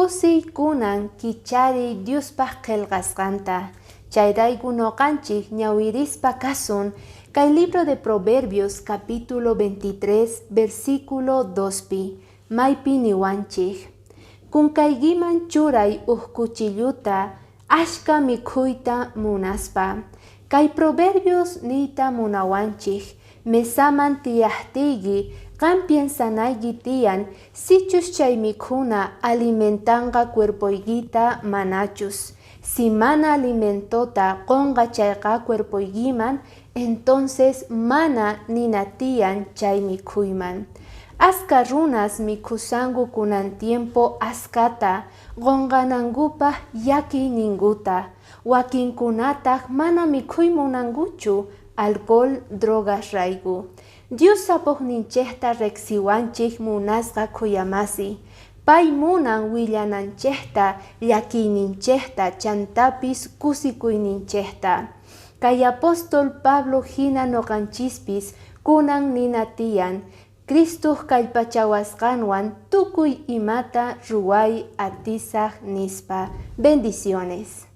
Kusiy kunan kichariy Diospaq qelqasqanta. Chayrayku noqanchik ñawirispa kasun kay libro de Proverbios capítulo 23 versículo 2pi, maypi niwanchik: Kunkaykiman churay uj cuchilluta ashka mikhuyta munaspa. Kay Proverbios niyta munawanchik, mesaman tiyaqtiyki qan piensanayki tiyan sichus chay mikhuna alimentanqa cuerpoykita manachus. Si mana alimentota qonqa chayqa cuerpoykiman, entonces mana nina tiyan chay mikhuyman. Aska runas mikhusanku kunan tiempo askata qonqanankupaq llakiyninkuta, wakinkunataq mana mikhuy munankuchu alcohol drogas rayku. Dios sapoqninchikta riqsiwanchik munasqa khuyamasi. Pay munan willananchikta llakiyninchikta chantapis kusikuyninchikta. Kay apóstol Pablo hina noqanchispis kunan nina tiyan Cristuq kallpachawasqanwan tukuy imata ruway atisaq nispa. Bendiciones.